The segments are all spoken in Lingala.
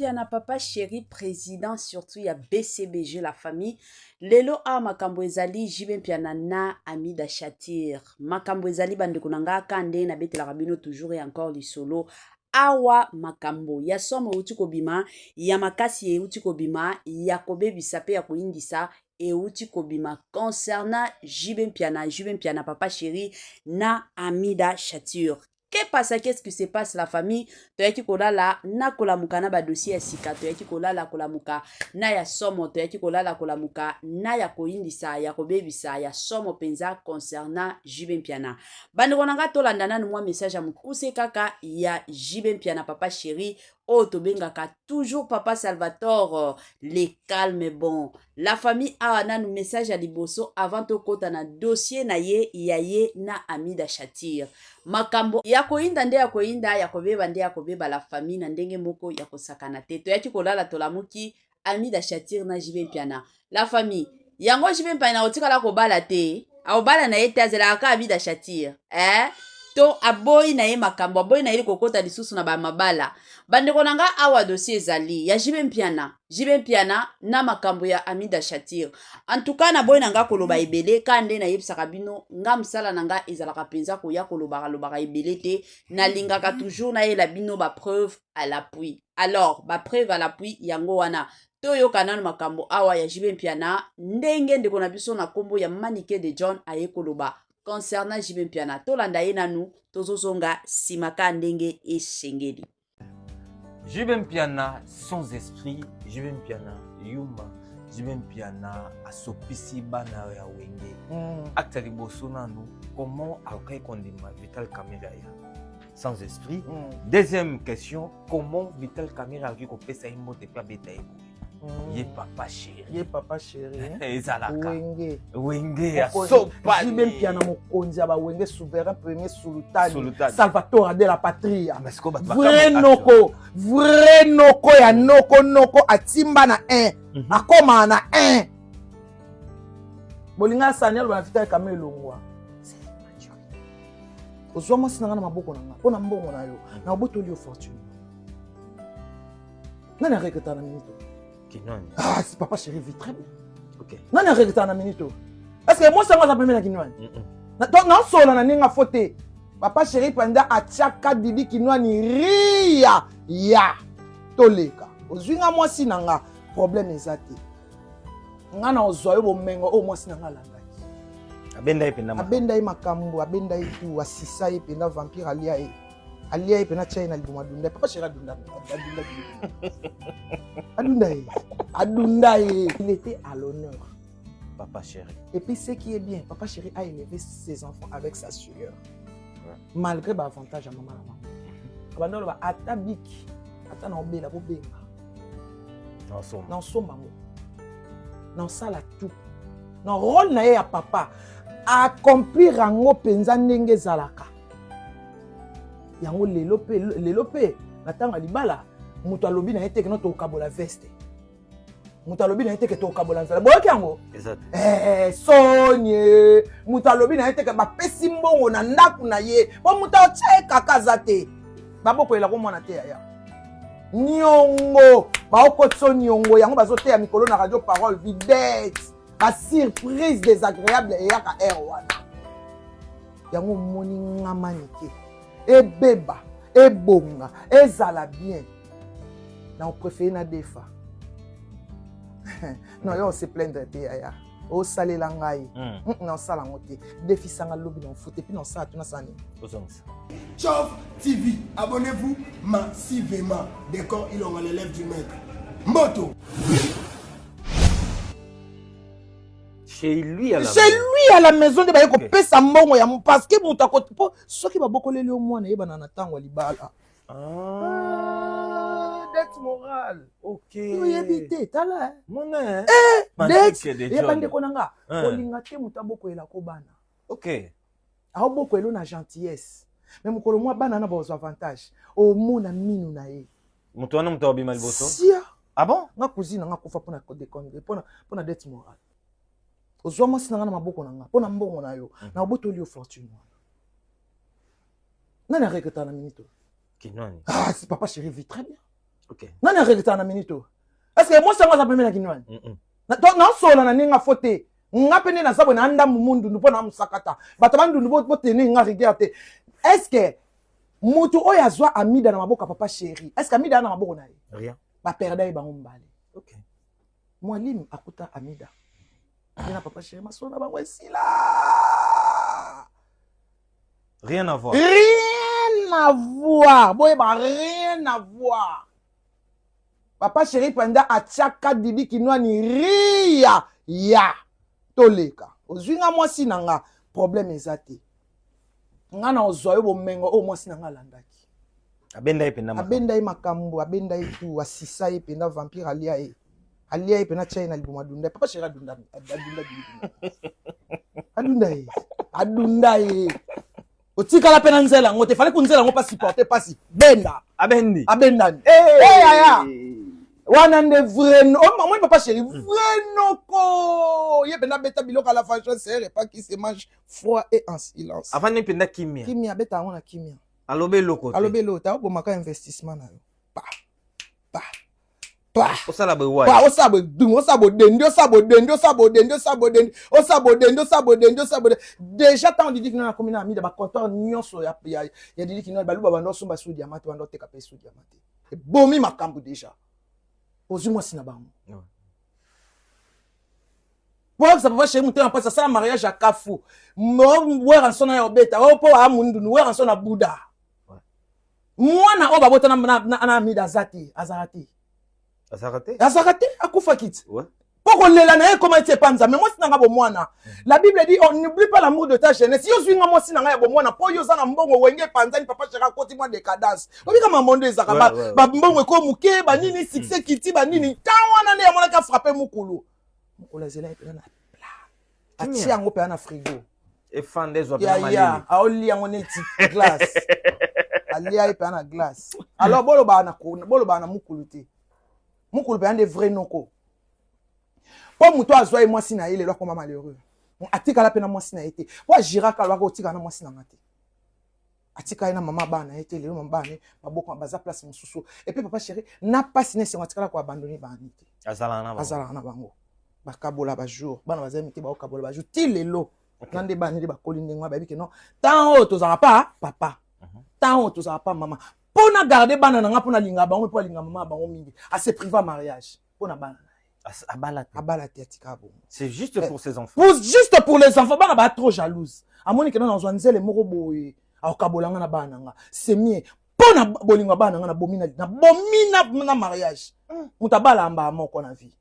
Mpiana papa chéri président surtout ya BCBG la famille lelo awa makambo ezali JB Mpiana na Amida Shatir makambo ezali bandeko na nga ka nde nabetelaka bino toujours et encore lisolo awa makambo ya somo euti kobima ya makasi euti kobima ya kobebisa pe ya koyindisa euti kobima concernant JB Mpiana JB Mpiana papa chéri na Amida Shatir Que pasa qu'est-ce qui se passe la famille toyaki kolala na kolamuka na badossier ya sika toyaki kolala kolamuka na ya somo toyaki kolala kolamuka na ya koyindisa ya kobebisa ya somo mpenza concernant JB Mpiana bandeko na nga tolanda nanu mwa message ya mokuse kaka ya JB Mpiana papa chéri oyo tobengaka toujours papa Salvatore le calme bon la famille awa nanu message ya liboso avant tokota na dossier na ye ya ye na Amida Shatir makambo ya koyinda nde ya koyinda ya kobeba nde ya kobeba la famille na ndenge moko ya kosakana te toyaki kolala tolamuki Amida Shatir na JB Mpiana la famille yango JB Mpiana otikala kobala te akobala na ye te azelaka kaka Amida Shatir eh? to aboyi na ye makambo aboyi na ye kokota lisusu na bamabala bandeko na nga awa dossier ezali ya JB Mpiana JB Mpiana na makambo ya Amida Shatir en tout cas naboyi na nga koloba ebele ka nde nayebisaka bino nga mosala na nga ezalaka mpenza koya kolobaka lobaka ebele te nalingaka toujours nayela bino ba preuve à l'appui alors ba preuve à l'appui yango wana toyoka nanu makambo awa ya JB Mpiana ndenge ndeko na biso na nkombo ya Manike de John aye koloba concernant JB Mpiana tolanda ye nanu tozozonga nsima ka ndenge esengeli JB Mpiana sans esprit, JB Mpiana yuma, JB Mpiana asopisi bana ya Wenge. Acte ya liboso nanu, comment akokaki kondima Vital Kamerhe aya sans esprit. Deuxième question, comment Vital Kamerhe akoki kopesa ye mbote mpe abeta ye boye? Ye papa chéri. Ye papa chéri. Ezalaka. Wenge. Wenge ya Mokonzi- sopani. JB Mpiana mokonzi ya bawenge souverain premier sultani Sultani. Salvatore de la patria. Mais sikoyo bato Vrai bakamwa noko, vrai noko ya noko noko atimba na 1. Akoma na 1. Bolinga sani aloba na Vital Kamerhe elongwa. C'est l'immaturité. Ozwa mwasi na nga na maboko na nga mpo na mbongo na yo na obotoli yo fortune. Nani aregreta na minute oyo? Kinwani. Ah, si papa chéri vit très bien. Ok. Nani aregreta na minute oyo? Est-ce que mwasi yango aza pembeni na Kinwani? Mm-mm. Nasola na ndenge afo te. Papa chéri mpenza atiaka Didi Kinwani ria ya toleka. Ozwi nga mwasi na nga, problème eza te. Nga na ozwa yo bomengo oyo mwasi na nga alandaki. Abenda ye mpenza makambo. Abenda ye makambo, abenda ye tu, asisa ye mpenza vampire alia ye. Alia ye mpenza atia ye na liboma adunda ye. Papa chéri adunda adunda adunda ye. Adunda ye. Il était à l'honneur. Papa chéri. Et puis ce qui est bien, papa chéri a élevé ses enfants avec sa sueur. Ouais. Malgré l'avantage à maman la maman. Abanda oloba ata biki, ata na obela bobenga. Nasomba. Na osomba ngo. Na osala tout. Na rôle na ye ya papa accomplir yango mpenza ndenge ezalaka. Yango lelo pe lelo pe na ntango ya libala moto alobi na ye te keno tokabola veste. Moto alobi na ye te ke tokabola nzala. Boyoki yango? Eza te. Sonie moto alobi na ye te ke bapesi mbongo na ndako na ye po moto atia ye kaka aza te. Babokolela komwana te yaya. Nyongo baokotisa nyongo yango bazoteya mikolo na radio parole vidette ba surprise désagréable eyaka air wana. Yango omoni nga Manike ebeba ebonga ezala bien na opréféré na defa. Non yo se plaindre te yaya. Osalela ngai. Na osala yango te. Defisanga lobi na ofuta et puis na osala tuna sala nini? Ozongisa. Tchov TV, abonnez-vous massivement. Décor Ilonga, l'élève du maître. Moto. Chez lui à la Chez maison. lui à la maison nde baye Ok. kopesa mbongo ya parce que moto ako po soki babokoleli yo mwana yebana na ntango ya libala. Ah. Dette morale. Ok. Yo yebi te, tala, eh. Mwana, eh. Dette. Manike de Yeba John. ndeko na nga. Hein. Kolinga te moto abokolela ko bana. Ok. Aobokolela na gentillesse. Mais mokolo mwa bana na bazwa avantage. Omona minu na ye. Moto wana moto abima liboso. Sia. Ah bon? Nga cousine nga kufa pona ko déconner, pona dette morale. Ozwa mwasi na nga na maboko na nga, pona mbongo na yo. Na obotoli yo fortune wana. Nani aregreta na minute oyo? Kinwani. Ah, si papa chéri vit très bien. Okay. Nani aregretaka na minute oyo? Est ce que mwasi yango aza pembeni na Kinwani? Nasola na ndenge afo te. Nga mpe nde naza boye na ndambu mundundu mpo na mosakata. Bato bandundu botene nga rigueur te. Est ce que moto oyo azwa Amida na maboko ya papa chéri, est ce que Amida na maboko na ye? Rien. Baperda ye bango mibale. Okay. Mwalimu akuta Amida. Ye na papa chéri masolo na bango esila. Rien à voir. Rien à voir. Boyeba, rien à voir. Papa chéri panda atiaka Didi Kinwani ria ya toleka. Ozwi nga mwasi na nga problème eza te. Nga na ozwa yo bomengo oyo mwasi na nga alandaki. Abenda ye mpenza makambo. Abenda ye makambo, abenda ye tout, asisa ye mpenza vampire alia ye. Alia ye mpenza atia ye na liboma adunda ye. Papa chéri adunda adunda adunda ye. Adunda ye. Otikala mpe na nzela yango te, fallait ko nzela yango pa supporter pasi. Benda. Abendi. Abendani. Hey! Hey, aya. Wana nde vrai no. Oh, moi papa chéri, vrai noko. Ye mpenza abeta biloko à la vengeance, c'est un repas qui se mange froid et en silence. Avandi mpenza kimia. Kimia, abeta yango na kimia. Alobi eloko te. Alobi eloko te, abomaka investissement na yo. Pa. Pa. Pa. Osala boye wapi? Pa, osala boye dum, osala bodendi, osala bodendi, osala bodendi, osala bodendi, osala bodendi, osala bodendi, osala bodendi. Déjà ntango Didi Kinwani akomi na Amida, ba comptoir nyonso ya, ya, ya Didi Kinwani, baluba bando osomba su diamant te, bando oteka pe su diamant te. Ebomi makambo déjà. Ozwi mwasi na bango. Po oyebisa papa chéri motema mpasi asala mariage ya kafu. Werrason ya obeta, oyo po aya mundunu, Werrason na Buda. Mwana oyo babota na Amida aza te, azala te. Azalaka te? Azalaka te, akufaki ti. Po kolela na ye ekoma eti epa Nzambe. Mwasi na nga bomwana. La Bible dit, on n'oublie pas l'amour de ta jeunesse. Yo zwi nga mwasi na nga ya bomwana, po yo oza na mbongo, wenge epanzani, papa chéri akoti mwa décadence. Obika makambo nde ezalaka, ba mbongo eko moke, ba nini, succès kiti, ba nini. Temps wana nde yamonaki afrappe mokolo. Mokolo azela ye mpenza na plat. Atie yango mpenza na frigo. Efanda ezwa mpenza malili. Ya, aolia yango neti glace. Alia ye mpenza na glace. Alors bolobaka na mokolo te. Mokolo mpenza nde vrai noko. Po moto azwa ye mwasi na ye lelo akoma malheureux. Atikala mpe na mwasi na ye te. Po agiraka alobaka otikala na mwasi na nga te. Atika ye na mama bana ye te, lelo mama bana ye maboko baza place mosusu. Et puis papa chéri na pasi na esengo atikala ko abandonner bana te. Azalaka na bango. Azalaka na bango. Bakabola ba jour. Bana bazali mike baokabola ba jour ti lelo. Na nde bana nde bakoli ndenge wana bayebi ke non. Tant oyo tozalaka pa papa. Tant oyo tozalaka pa mama. Po na garder bana na nga po na linga bango po alinga mama bango mingi. A se priva mariage po na bana na ye. Abala te. Abala te atika bongo. C'est juste pour ses enfants. Pour, juste pour les enfants, bana ba trop jalouse. Amoni ke non nazwa nzele moko boye. Akokabola nga na bana nga. C'est mieux. Po na bolingo bana nga na bomi na, na bomi na, na mariage. Moto abala mba moko na vie.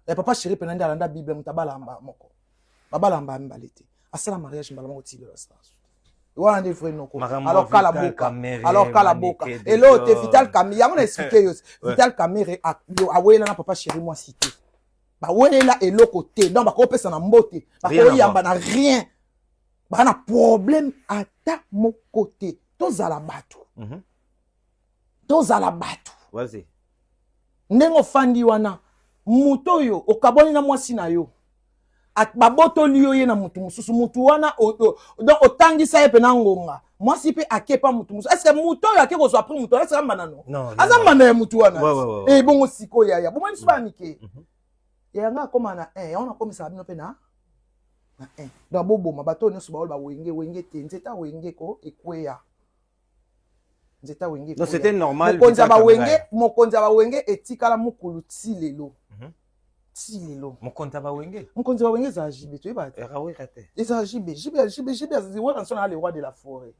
Eh, papa chéri pena nde alanda Bible, moto abala mba moko. Babala mba mibale te. Asala mariage mbala moko ti lelo asala. Wana nde vrai noko. Makambo Alors kala Vital boka. Kamerhe, Alors kala boka. Manike Elo te Dejon. Vital Kamerhe, yango na expliquer yo. Vital Kamerhe yo awela na papa chéri mwasi te. Bawelela eloko te. Donc bakopesa na mbote, Rien à bakoyamba voir. na rien. Ba na problème ata moko te. Tozala bato. Tozala bato. Vas-y. Ndenge ofandi wana, moto oyo okabwani na mwasi na yo. Babotoli yo ye na motu mosusu, motu wana donc otangisa ye mpe na ngonga. Mwasi mpe ake pa motu mosusu. Est-ce que moto oyo ake kozwa après motu wana, est-ce que ambanda no? Non, non, Aza non. mbanda ya motu wana. Ouais. Eh, bongo sikoyo yaya. Bomoni biso bana mike. Ya nga akoma na 1, yango nakomisaka bino mpe na 1. Donc boboma bato oyo nyonso baoyo ba wenge, wenge te, nzeta wenge ko ekweya. Nzeta wenge Non, ekweya. c'était normal, Mokonzi ya Vital ba wenge, Kamerhe. mokonzi ya ba wenge etikala mokulu ti lelo. Ti lelo. Mokonzi ya ba wenge? Mokonzi ya ba wenge ezala JB, toyeba te. Era wera te. Ezala JB, JB, JB, JB, azali wana nso na le roi de la forêt.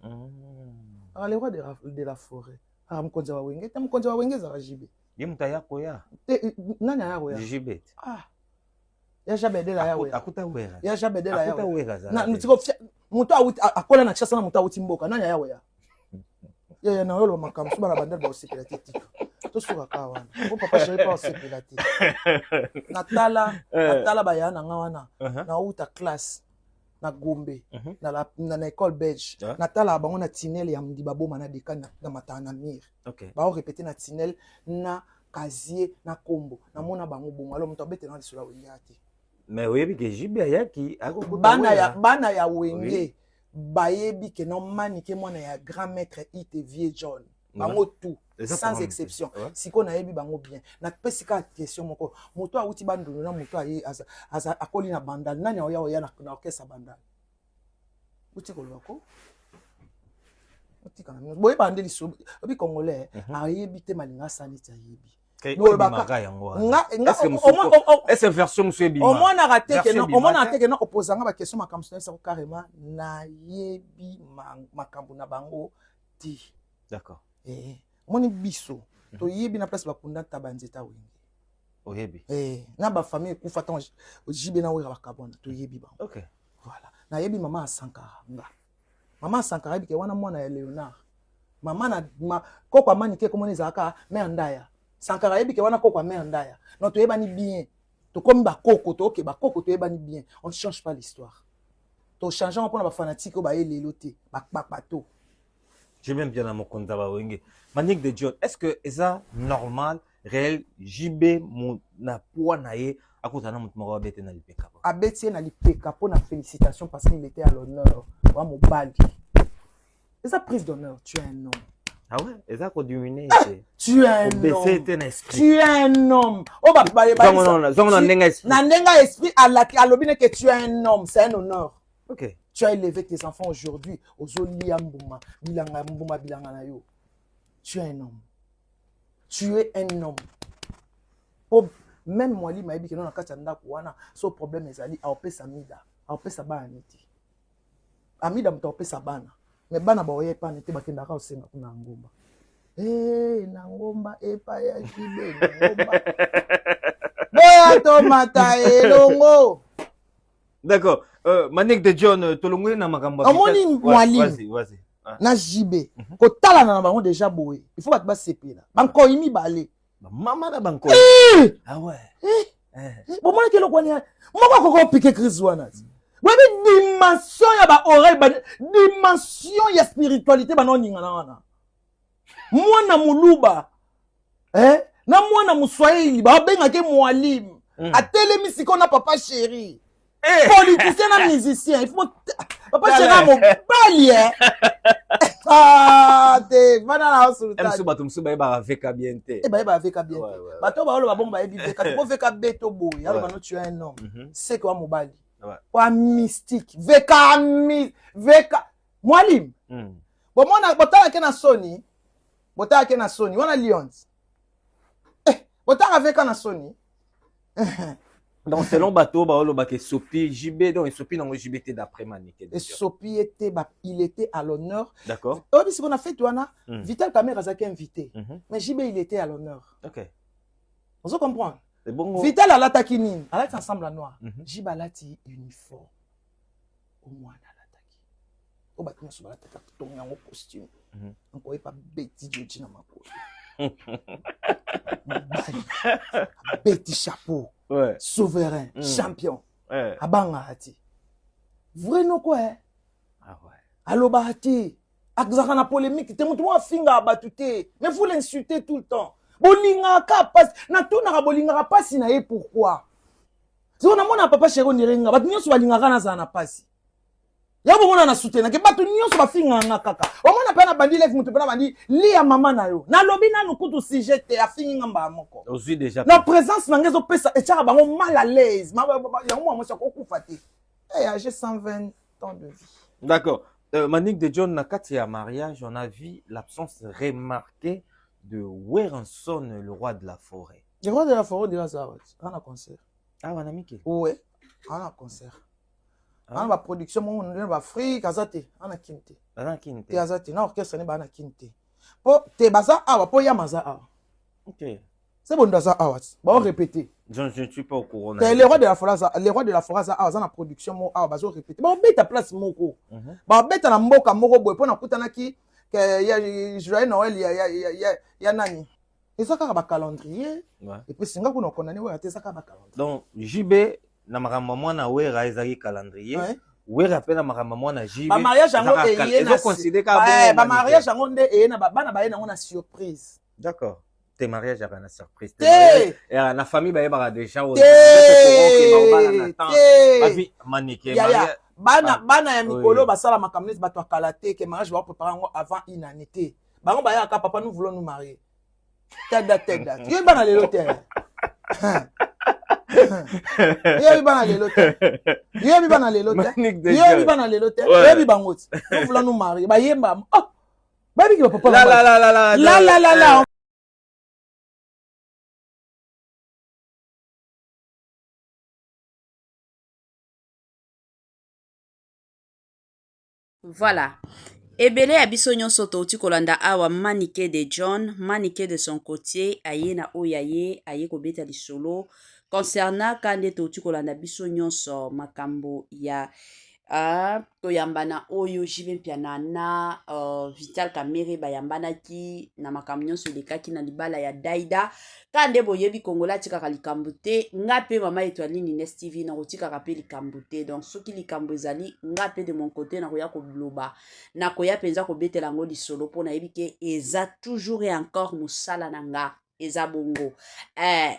Aka le roi de la forêt. Aka mokonzi ya ba wenge te, mokonzi ya ba wenge ezala JB. Ye moto aya koya. Te, nani aya koya? JB. Ah. Ya Jabedela ya wera. Akuta wera. Ya Jabedela ya Akuta wera. wera azala Na, te. ntiko fia, moto awuti, akola na Kinshasa na moto awuti mboka, nani aya koya? Ya, ya, na yolo makambo, so bana bandel ba osepela te tika. Tosuka kaka wana. Po papa chéri pa osepela te. Natala, natala ba ya na nga wana. Na wuta classe na Gombe, na la, na, na école belge. Natala bango na tunnel ya Mdiba Boma na Deka na, na Matana na Mire. Ba répéter na tunnel na casier na kombo. Na mona bango bongo. Alors moto abetela na lisolo ya wenge te. Mais oyebi ke JB ayaki, akokuta Bana ya, wera. bana ya wenge, bayebi ke non Manike mwana ya grand maître Ite Vieux John. Bango tout, sans exception. Sikoyo nayebi bango bien. Napesi kaka question moko: moto awuti Bandundu na moto aye akoli na Bandal, nani aoya oya na orchestre Bandal? Uti koloba ko otika na bino, boyeba nde liso obi Congolais ayebi te, malinga asala neti ayebi. Omonaka te ke omonaka te ke no opozanga baquestion, makambo nayebisako carrément, nayebi makambo na bango te. Omoni, biso toyebi na place bakunda ntaba, nzete awenge. Oyebi. Na bafamille ekufa ntango JB na Wera bakabwana, toyebi bango. Voilà, nayebi mama ya Sankara. Nga mama ya Sankara yebi ke wana mwana ya Léonard, mama na ma, koko amani te, komona ezalaka mare Ndaya. Sankara ayebi ke wana koko ya mare Ndaya. Non, toyebani bien, tokomi bakoko, tooke bakoko, toyebani bien. On ne change pas l'histoire, tochange yango mpona bafanatike oyo baye lelo te, bakpakpato. JB Mpiana, mokonzi ya bawenge. Manique de John, est ce que eza normal, réel, JB na poids na ye akozala na moto moko abete na lipeka? Abeti ye na lipeka mpo na félicitation, parce qu'il était à l'honneur wa mobali. Eza prise d'honneur, tu es un homme. Ah ouais, eza kodiminuer te? Tu es un homme. Te na esprit. Tu es un homme oyo bato Zongo na ndenge esprit. Na ndenge ya esprit, alaki alobi neke tu es un homme, c'est un honneur. Tu as élevé tes enfants, aujourd'hui ozolia mbuma bilanga, mbuma bilanga na yo. Tu es un homme, tu es un homme. Po même mwalimu ayebi keno na kati ya ndako wana, so problème ezali, aopesa Mida, aopesa bana neti Amida moto aopesa bana, mais bana baoya epana te, bakendaka kosenga kuna na ngomba. Hey, na ngomba epai ya JB, na ngomba boya tomata elongo. D'accord. Manick de John, tolongwe na makambo. Omoni mwalimu na JB kotalana na bango déjà boye, il faut bato basepela, bankoi mibale. Mama na bankoi. Ah ouais. Bomonaki eloko wana, moko akoka opike crise wana. Boyebi dimension ya baoreille, dimension ya spiritualité bana oningana wana. Mwana moluba, eh? Na mwana moswahili babengaki mwalimu. Atelemi sikoyo na papa chéri, politicien na musicien. Il faut papa chéri mobali, eh? Ah, te vana na Osuluta bato mosusu bayebaka VK bien te. Bayebaka VK bien te. Bato baoloba bongo bayebi VK te. Po VK beto boye, aloba no, tu es un homme, seke wa mobali wa mystique. VK mi VK mwalimu, bomona, botalake na soni, botalake na soni wana Lions, botanga VK na soni. Donc selon bato baolobaka esopi JB, donc esopi nango JB te d'après Manike? Esopi ye te, il était à l'honneur. Oyebi sikoyo na fete wana, Vital Kamerhe azalaki invité, mais JB, il était à l'honneur. Ozo comprendre? Bongo. Vital alataki nini? Alati ensemble ya noir. JB alati uniforme omwana alataki, oyo bato nyonso balataka, tongo yango costume. Nkoyepa beti joji na makolo, mobali abeti chapeau. Souverain, champion. Abangaka te, vrai noko e. Ah ouais. Alobaka te, azalaka na polémique te, moto moko afingaka bato te, mais vous l'insultez tout le temps. Bolingaka pasi, natunaka, bolingaka pasi na ye pourquoi? Siko namona papa chéri onirenga, bato nyonso balingaka nazala na pasi ya bomona na soutenake bato nyonso bafingaka nga kaka. Omona mpe na bandi leve moto mpe na bandi lia mama na yo, nalobi nanu kutu sujet te, afingi nga mbala moko. Ozwi déjà. Na présence na ngai ezopesa, etiaka bango mal à l'aise. Yango mwa mwasi akokufa te. Hey, âgé 120 ans de vie. D'accord. Manick de John, na kati ya mariage, on a vu l'absence remarquée de Werrason, le roi de la forêt. Le roi de la forêt dira ça, ana concert. Ah, wana miki. Ouais, ana concert. Ana baproduction moko na baAfrike, aza te, ana Kini te. Aza Kini te. Aza te na orchestre ne, baa na Kini te, po te baza awa, po yama aza awa. Se bondo aza awa ti baorépété. Je ne suis pas au courant. Te, le roi de la forêt aza, le roi de la forêt aza awa, aza na production moko awa, bazorépété, baobeta place moko, babeta na mboka moko boye, mpo nakutanaki ke ya joyeux Noël ya nani, eza kaka bacalendrier. Epesi nga kuna okondani Wera te, eza kaka bacalendrier. Donc JB na makambo ya mwana Wera ezalaki calendrier. Wera mpe na makambo ya mwana JB. Bamariage yango eye na ezoconsidérer kaka bongo, bamariage yango nde eye na bana baye nango na surprise. D'accord. Te, mariage yaka na surprise te. Te. Na famille bayebaka déjà. Te, te. Bavi Manike. Yaya, bana bana ya mikolo basala makambo neti bato ya kala te, ke mariage baoprépare yango avant une année te. Bango bayaka, papa, nous voulons nous marier. Telle date, telle date. Yo bana lelo te. Yebi bana lelo te. Yebi bana lelo te. Yebi bana lelo te. Yebi bango ti. Nous voulons nous marier. Bayemba. Oh. Bayebi ki papa. La la la la la. La la la la. Voilà. Ebele ya biso nyonso touti kolanda awa Manike de John, Manike de son côté aye na oyo ya ye aye kobeta lisolo concernant ka nde touti kolanda biso nyonso makambo ya toyambana oyo JB Mpiana na Vital Kamerhe bayambanaki na makambo nyonso elekaki na libala ya Daida. Ka nde boyebi Congolais atikaka likambo te, nga pe mama Etoiline Ines TV nakotikaka pe likambo te. Donc soki likambo ezali nga pe de mon côté nakoya koloba, nakoya penza kobetela yango lisolo po nayebi ke eza toujours et encore mosala na nga. Eza bongo.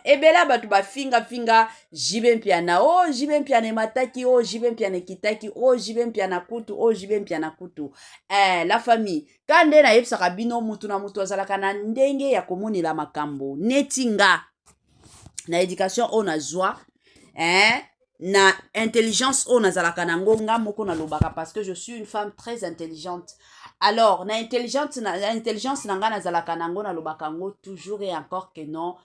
Ebele ya bato bafinga finga JB Mpiana, oh JB Mpiana emataki, oh JB Mpiana ekitaki, oh JB Mpiana kutu, oh JB Mpiana kutu. La famille, ka nde nayebisaka bino mutu na mutu azalaka na ndenge ya komonela makambo. Neti nga na education oyo nazwa, na intelligence oyo nazalaka nango nga moko nalobaka parce que je suis une femme très intelligente. Alors na intelligence na intelligence na nga nazalaka nango nalobaka yango toujours et encore que non,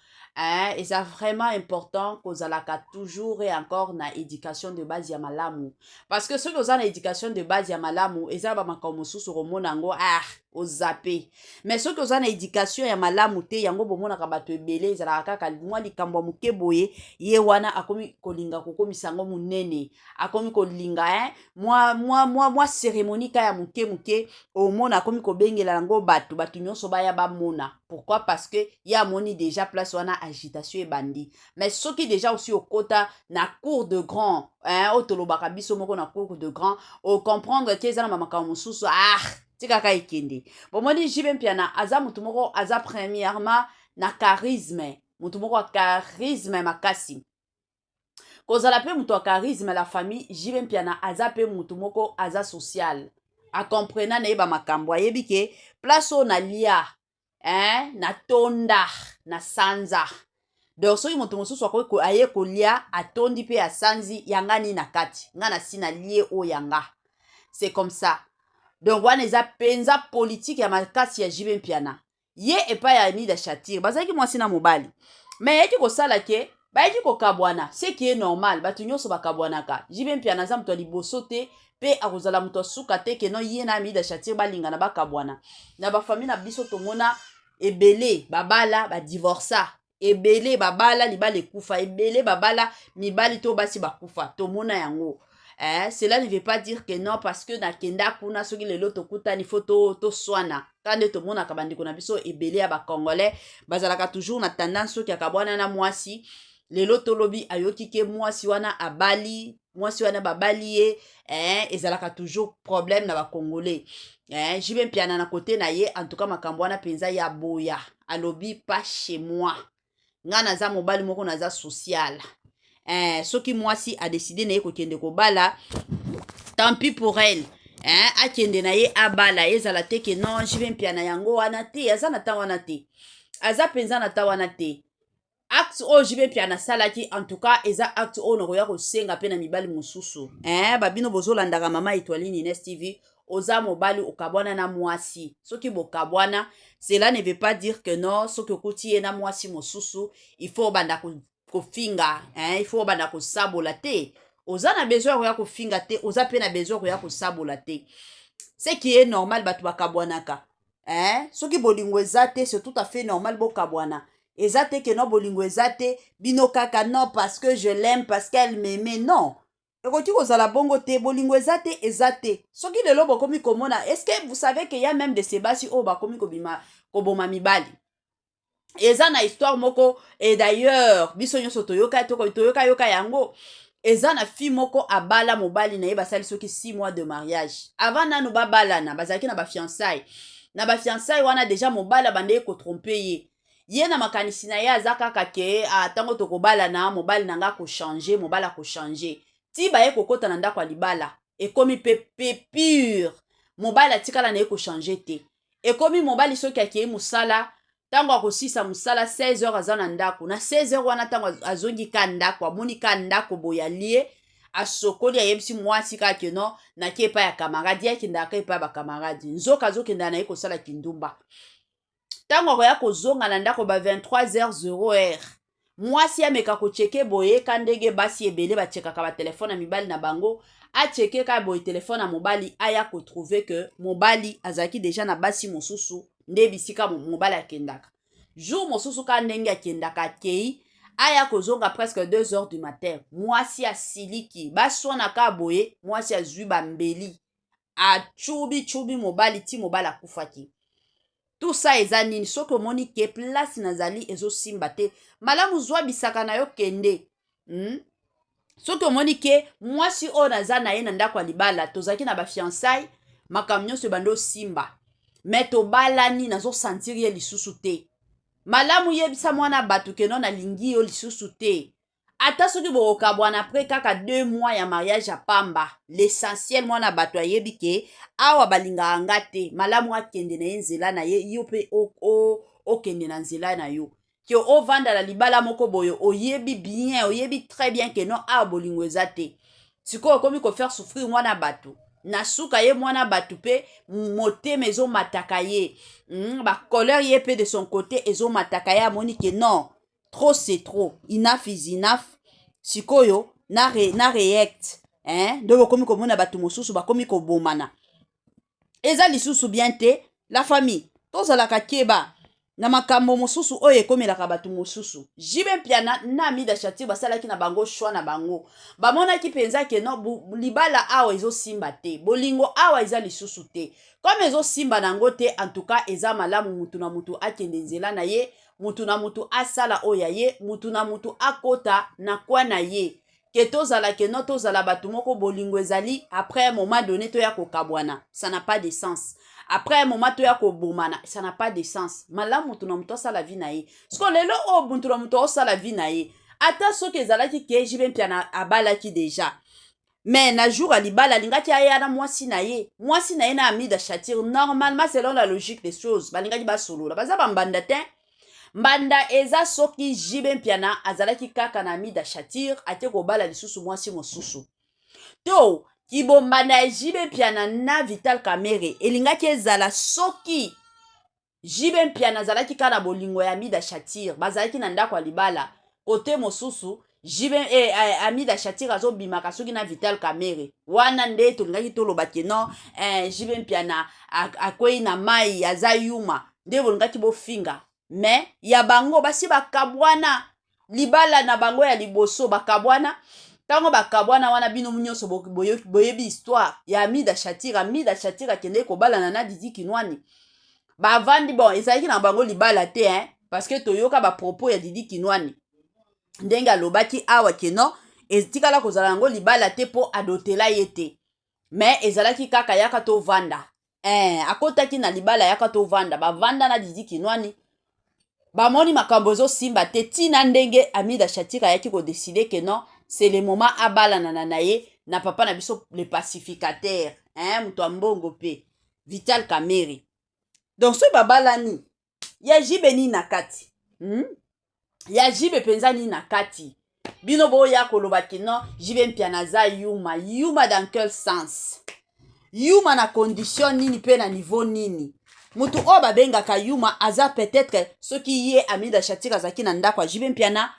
eza vraiment important kozalaka toujours et encore na éducation de base ya malamu, parce que soki oza na éducation de base ya malamu eza na ba makambo mosusu okomona yango ozape. Mais soki oza na éducation ya malamu te, yango bomonaka bato ebele ezalaka kaka mwa likambo ya moke boye, ye wana akomi kolinga kokomisa yango monene, akomi kolinga mwa cérémonie ka ya moke moke, omona akomi kobengela yango bato, bato nyonso baya bamona. Pourquoi? Parce que ye amoni déjà place wana agitation ebandi. Mais soki déjà aussi okota na cour de grand, oyo tolobaka biso moko na cour de grand, ocomprendre ke eza na bamakambo mosusu, tikaka ekende. Bomoni JB Mpiana aza mutu moko aza premièrement na charisme, mutu moko ya charisme makasi. Kozala pe mutu ya charisme, la famille, JB Mpiana aza pe mutu moko aza social, akomprena na ye ba makambo, ayebi ke place oyo nalia, natonda na sanza. Donc soki moto mosusu akoki aye kolia atondi pe asanzi, yanga nini na kati, nga na si na lie oyo yanga. C'est comme ça. Donc wana eza penza politique ya makasi ya JB Mpiana. Ye epai ya Amida Shatir bazalaki mwasi na mobali, mais ayaki kosala ke bayaki kokabwana, ce qui est normal, bato nyonso bakabwanaka. JB Mpiana aza moto ya liboso te pe akozala moto ya suka te ke non ye na Amida Shatir balingana bakabwana. Na ba famille na biso tomona ebele babala ba divorça, ebele babala libala ekufa, ebele babala mibali to basi bakufa, tomona yango. Cela ne veut pas dire que non parce que nakenda kuna soki lelo tokutani faut toswana. Ka nde tomonaka bandeko na biso ebele ya ba Congolais bazalaka toujours na tendance soki akabwana na mwasi, lelo tolobi ayoki ke mwasi wana abali, mwasi wana babali ye, ezalaka toujours problème na ba Congolais. JB Mpiana na côté na ye, en tout cas makambo wana penza ya boya, alobi pas chez moi, nga naza mobali moko naza social. Soki mwasi a décidé na ye kokende kobala, tant pis pour elle. Akende na ye abala, ezala te ke non JB Mpiana yango wana te, aza na temps wana te, aza penza na temps wana te. Acte oyo JB Mpiana asalaki, en tout cas eza acte oyo nakoya kosenga pe na mibali mosusu. Babino bozolandaka mama Etoiline Ines TV, oza mobali okabwana na mwasi. Soki bokabwana, cela ne veut pas dire que non soki okuti ye na mwasi mosusu il faut obanda kofinga, il faut obanda kosabola te. Oza na besoin ya koya kofinga te, oza pe na besoin ya koya kosabola te. Ce qui est normal, bato bakabwanaka. Soki bolingo eza te, c'est tout à fait normal bokabwana. Eza te ke non bolingo eza te, bino kaka non parce que je l'aime, parce qu'elle m'aimait, non. Ekoki kozala bongo te, bolingo eza te, eza te. Soki lelo bokomi komona, est-ce que vous savez que y a même de ces basi oyo bakomi kobima koboma mibali? Eza na histoire moko, et d'ailleurs biso nyonso toyoka, toyoka yoka yango. Eza na fille moko abala mobali na ye, basali soki 6 mois de mariage. Avant nanu babalana, bazalaki na ba fiançailles. Na ba fiançailles wana déjà mobali abandaki kotromper ye. Ye na makanisi na ye aza kaka ke, tango tokobalana, mobali na nga akochanger, mobali akochanger. Ti baye kokota na ndako ya libala, ekomi pe pe pure. Mobali atikala na ye kochanger te. Ekomi mobali soki akei mosala, ntango akosisa mosala 16 heures, aza na ndako na 16 heures wana. Ntango azongi ka ndako, amoni ka ndako boye, alie, asokoli, ayebisi mwasi kaka ke non, nake epai ya camarade. Ye akendaka epai ya bacamarade, nzoka azokendaka na ye kosala kindumba. Ntango akoya kozonga na ndako ba 23 heures 0 heure, mwasi ameka kochecker boye ka ndenge basi ebele bacheckaka batelefone ya mibali na bango. Achecker ka boye telefone ya mobali, aya kotrouver ke mobali azalaki deja na basi mosusu. Nde bisika mobali akendaka jour mosusu, ka ndenge akendaka, akei, aya kozonga presque 2 heures du matin. Mwasi asiliki, baswanaka boye, mwasi azwi bambeli, acubi-cubi mobali ti mobali akufaki. Tout ça eza nini? Soki omoni ke place nazali ezosimba te, malamu zwa bisaka na yo, kende. Soki omoni ke mwasi oyo naza na ye na ndako ya libala, tozalaki na bafiançailles, makambo nyonso ebandi osimba, me tobalani, nazosentir ye lisusu te, malamu yebisa mwana bato ke non, nalingi yo lisusu te. Ata soki bokokabwana après kaka 2 mois ya mariage ya pamba, l'essentiel mwana bato ayebi ke awa balingaka nga te. Malamu akende na ye nzela na ye, yo mpe okende na nzela na yo, ke ovanda na libala moko boye, oyebi bien, oyebi très bien ke non, awa bolingo eza te. Sikoyo okomi kofaire souffrir mwana bato. Na suka ye mwana bato mpe motema ezomataka ye, bacolère ye mpe de son côté ezomataka ye. Amoni ke non, trop c'est trop, enough is enough. Sikoyo na react, hein? Nde bokomi komona bato mosusu bakomi kobomana. Eza lisusu bien te. La famille, tozalaka keba na makambo mosusu oyo ekomelaka bato mosusu. JB Mpiana na Amida Shatir basalaki na bango choix na bango. Bamonaki mpenza ke non, libala awa ezosimba te, bolingo awa eza lisusu te. Comme ezosimba nango te, en tout cas eza malamu mutu na mutu akende nzela na ye, mutu na mutu asala oyo ya ye, mutu na mutu akota na kwa na ye, ke tozala ke non, tozala bato moko, bolingo ezali, après un moment donné toya kokabwana, ça n'a pas de sens. Après un moment toya kobomana, ça n'a pas de sens. Malamu mutu na mutu asala vie na ye. Siko lelo oyo mutu na mutu aosala vie na ye, ata soki ezalaki ke JB Mpiana abalaki déjà, mais na jour ya libala alingaki aya na mwasi na ye. Mwasi na ye na Amida Shatir, normalement, selon la logique des choses, balingaki basolola. Baza bambanda te. Mbanda eza soki JB Mpiana azalaki kaka na Amida Shatir, ate kobala lisusu mwasi mosusu. To kibombanda ya JB Mpiana na Vital Kamerhe elingaki ezala soki JB Mpiana azalaki kaka na bolingo ya Amida Shatir, bazalaki na ndako ya libala. Kote mosusu JB, Amida Shatir azobimaka soki na Vital Kamerhe, wana nde tolingaki toloba ke non, JB Mpiana akwei na mai, aza yuma, nde bolingaki bofinga. Me ya bango basi bakabwana, libala na bango ya liboso bakabwana. Ntango bakabwana wana, bino nyonso boyebi histoire ya Amida Shatir. Amida Shatir akendeki kobalana na Didi Kinwani, bavandi. Bon, ezalaki na bango libala te, hein? Parce que toyoka bapropos ya Didi Kinwani ndenge alobaki awa ke non, etikala kozala yango libala te mpo adotela ye te, me ezalaki kaka yaka tovanda. Akotaki na libala yaka tovanda, bavanda na Didi Kinwani, bamoni makambo ezosimba te, ntina ndenge Amida Shatir ayaki kodécider ke non, c'est le moment abalana na ye na papa na biso le pacificateur, hein, moto ya mbongo mpe Vital Kamerhe. Donc soki babalani, ya JB nini na kati, Ya JB mpenza nini na kati? Bino boya koloba ke non, JB Mpiana aza yuma. Yuma dans quel sens? Yuma na condition nini mpe na niveau nini? Motu oyo babengaka yuma aza peut-être soki ye Amida Shatir azalaki na ndako ya JB Mpiana,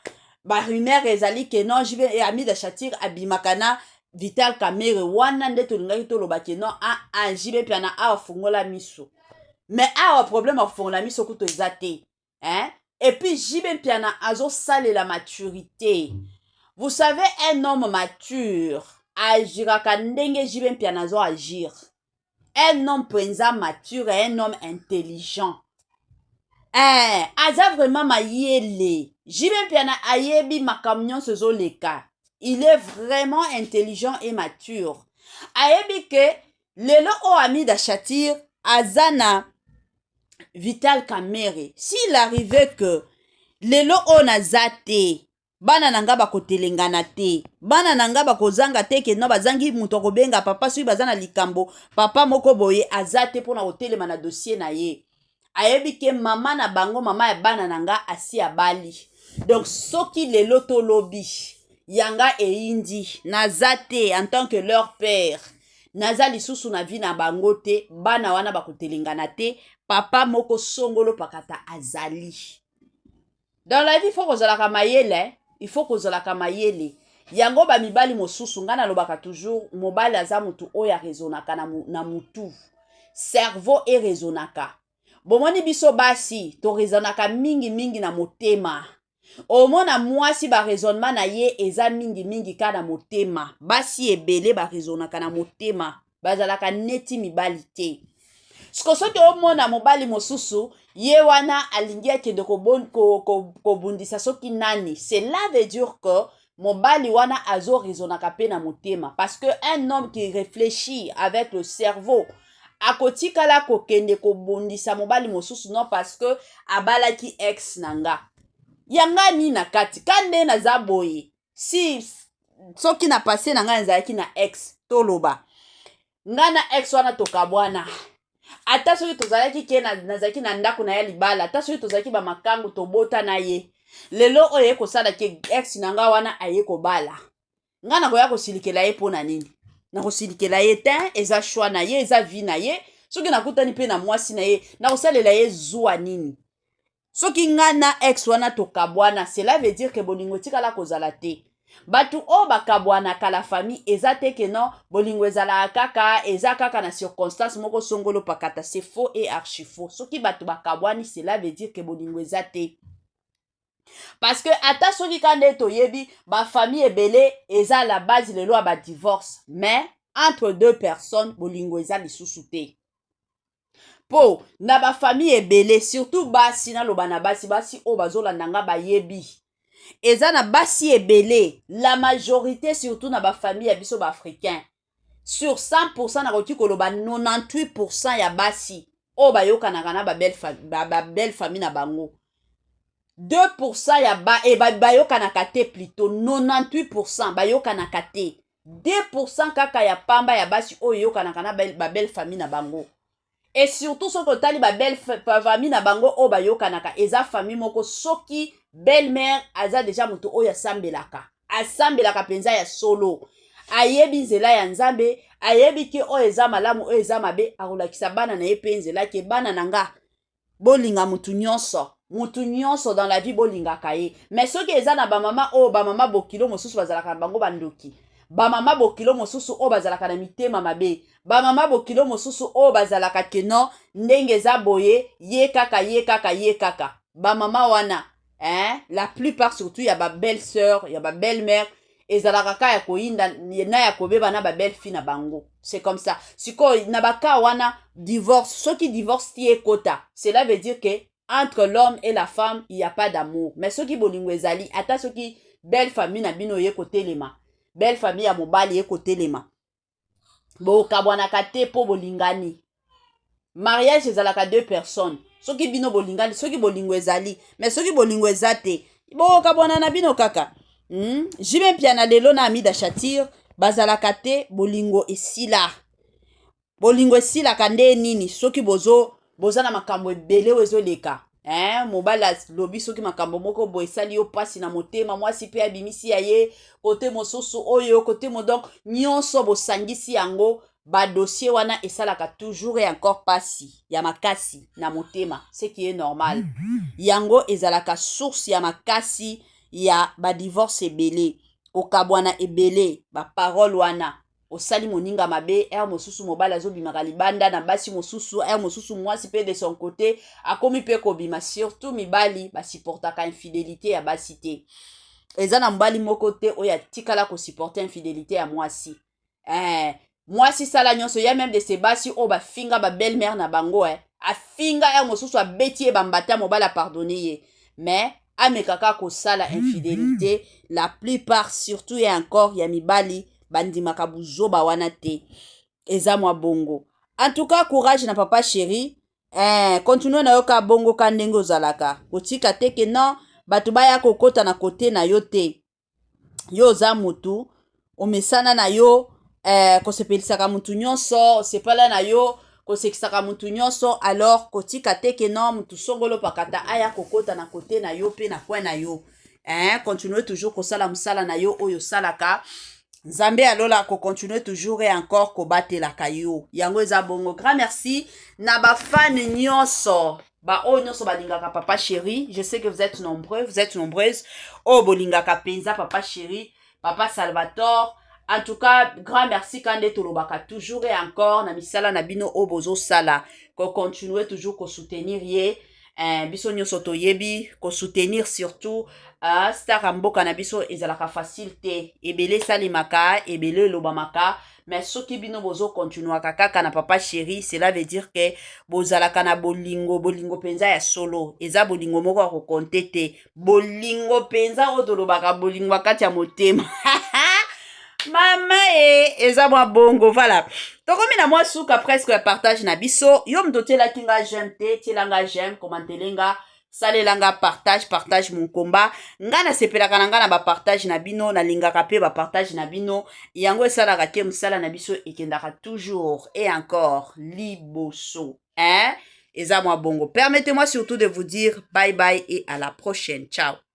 barumeur ezali ke non, JB, Amida Shatir abimaka na Vital Kamerhe, wana nde tolingaki toloba ke non, ah, ah, JB Mpiana awa fungola miso. Mais awa problème ya kofongola miso kutu eza te, hein? Et puis JB Mpiana azosalela maturité. Vous savez, un homme mature agiraka ndenge JB Mpiana azo agir. Un homme mpenza mature, un homme intelligent, aza vraiment mayele. JB Mpiana ayebi makambo nyonso ezoleka. Il est vraiment intelligent et mature. Ayebi ke lelo oyo Amida Shatir aza na Vital Kamerhe, s'il arrivait que lelo oyo naza te. Bana na nga bakotelengana te. Bana na nga bakozanga te ke no bazangi moto akobenga papa soki baza na likambo, papa moko boye aza te mpo na kotelema na dossier na ye. Ayebi ke mama na bango, mama ya bana na nga asi abali. Donc soki lelo to lobi ya nga eyindi, naza te en tant que leur père, naza lisusu na vie na bango te, bana wana bakotelengana te, papa moko songolo pakata azali. Dans la vie, il faut kozalaka mayele, il faut kozalaka mayele. Yango ba mibali mosusu, nga nalobaka toujours, mobali aza mutu oyo araisonnaka na mutu. Cerveau eraisonnaka. Bomoni biso basi, to raisonnaka mingi mingi na motema. Omona mwasi ba raisonnement na ye eza mingi mingi ka na motema. Basi ebele ba raisonnaka na motema. Bazalaka neti mibali te. Siko soki omona mobali mosusu ye wana alingi akende kobundisa soki nani, cela veut dire que mobali wana azo raisonnaka pe na motema, parce que un homme qui réfléchit avec le cerveau akotikala kokende kobundisa mobali mosusu non parce que abalaki ex na nga. Ya nga nini na kati ka nde naza boye, si soki na passé na nga nazalaki na ex, toloba nga na ex wana tokabwana, ata soki tozalaki ke nazalaki na ndako na ya libala, ata soki tozalaki ba makangu tobota na ye, lelo oyo aye kosala ke ex na nga wana aye kobala nga, nakoya kosilikela ye mpo na nini? Nakosilikela ye te, eza choix na ye, eza vie na ye. Soki nakutani mpe na mwasi na ye, nakosalela ye zuwa nini? Soki nga na ex wana tokabwana, cela veut dire que bolingo etikala kozala te. Bato oyo bakabwanaka la famille, eza te ke non, bolingo ezalaka kaka, eza kaka na circonstance moko songolo pakata. C'est faux et archi faux. Soki bato bakabwani, cela veut dire que bolingo eza te, parce que ata soki ka nde toyebi bafamille ebele eza la base lelo ya badivorce, mais entre deux personnes bolingo eza lisusu te. Po na bafamille ebele, surtout basi, naloba na basi, basi oyo bazolanda nga bayebi, eza na basi ebele, la majorité, surtout na bafamille ya biso baafricain, sur 100% nakoki koloba 98% ya basi oyo bayokanaka na babelle famille na bango, 2% ya ba, e, bayokanaka te, plutôt 98% bayokanaka te, 2% kaka ya pamba ya basi oyo eyokanaka na babelle famille na bango. Et surtout soki otali babelle famille na bango oyo bayokanaka, eza famille moko soki belle mère aza déjà moto oyo asambelaka, asambelaka mpenza ya solo, ayebi nzela ya Nzambe, ayebi ke oyo eza malamu, oyo eza mabe, akolakisa bana na ye mpe nzela ke bana na nga, bolinga mutu nyonso, mutu nyonso dans la vie bolingaka ye. Mais soki eza na bamama oyo, bamama bokilo mosusu bazalaka na bango bandoki, bamama bokilo mosusu oyo bazalaka na mitema mabe, bamama bokilo mosusu oyo bazalaka ke non, ndenge eza boye, ye kaka, ye kaka, ye kaka, bamama wana, hein, la plupart surtout ya babelle sœur, ya babelle mère, ezalaka kaka ya koyinda na ya kobeba na babelle fille na bango. C'est comme ça. Sikoyo na baka wana divorce, soki divorce ti ekota, cela veut dire que entre l'homme et la femme il y a pas d'amour. Mais soki bolingo ezali, ata soki belle famille na bino ye kotelema, belle famille ya mobali ye kotelema, bokabwanaka te mpo bolingani. Mariage ezalaka deux personnes. Soki bino bolingani, soki bolingo ezali. Mais soki bolingo eza te, bokabwana na bino kaka. JB Mpiana lelo na Amida Shatir bazalaka te, bolingo esila. Bolingo esilaka nde nini? Soki bozo boza na makambo ebele oyo ezoleka, eh, mobali alobi soki makambo moko boye esali yo mpasi na motema, mwasi mpe abimisi ya ye kote mosusu oyo kote mo, donc nyonso bosangisi yango, badossier wana esalaka toujours et encore mpasi ya makasi na motema, ce qui est normal. Yango ezalaka source ya makasi ya badivorce ebele, kokabwana ebele, baparole wana osali moninga mabe. Heure mosusu mobali azobimaka libanda na basi mosusu, heure mosusu mwasi mpe de son côté akomi mpe kobima. Surtout mibali basupportaka infidélité ya basi te. Eza na mobali moko te oyo atikala kosupporte infidélité ya mwasi. Mwasi sala nyonso ya même de se basi oyo bafinga babelle mère na bango, afinga, heure mosusu abeti ye bambata, mobali apardonne ye, mais amekaka kosala infidélité, la plupart surtout et encore ya mibali bandimaka buzoba wana te. Eza mwa bongo. En tout cas, courage na papa chéri. Continue na yo ka bongo ka ndenge ozalaka, kotika te ke non. Bato baya kokota na kote na yo te. Yo oza mutu omesana na yo eh, kosepelisaka mutu nyonso, osepala na yo kosekisaka mutu nyonso. Alors kotika te ke non, mutu songolo pakata aya kokota na kote na yo mpe na coin na yo. Eh, continue toujours kosala mosala na yo oyo osalaka. Nzambe alola kocontinue toujours et encore kobatelaka yo. Yango eza bongo. Grand merci na bafane nyonso, baoyo nyonso balingaka Papa Chéri. Je sais que vous êtes nombreux, vous êtes nombreuses oyo bolingaka mpenza Papa Chéri, Papa Salvatore. En tout cas, grand merci. Kande tolobaka toujours et encore na misala na bino oyo bozosala, kocontinue toujours kosoutenir ye. Biso nyonso toyebi kosoutenir surtout star ya mboka na biso ezalaka facile te. Ebele esalemaka, ebele elobamaka, mais soki bino bozokontinuaka kaka na Papa Chéri, cela veut dire ke bozalaka na bolingo, bolingo mpenza ya solo. Eza bolingo moko ya kokonte te, bolingo mpenza oyo tolobaka, bolingo ya kati ya motema. Mama e, eza mwa bongo. Voilà, tokomi na mwa suka presque ya partage na biso. Yo moto otielaki nga j'aime te, tiela nga j'aime, komantele nga, salela nga partage, partage mon combat. Nga nasepelaka na nga na bapartage na bino, nalingaka mpe bapartage na bino. Yango esalaka ke mosala na biso ekendaka toujours et encore liboso, hein? Eza mwa bongo. Permettez-moi surtout de vous dire bye bye et à la prochaine. Ciao.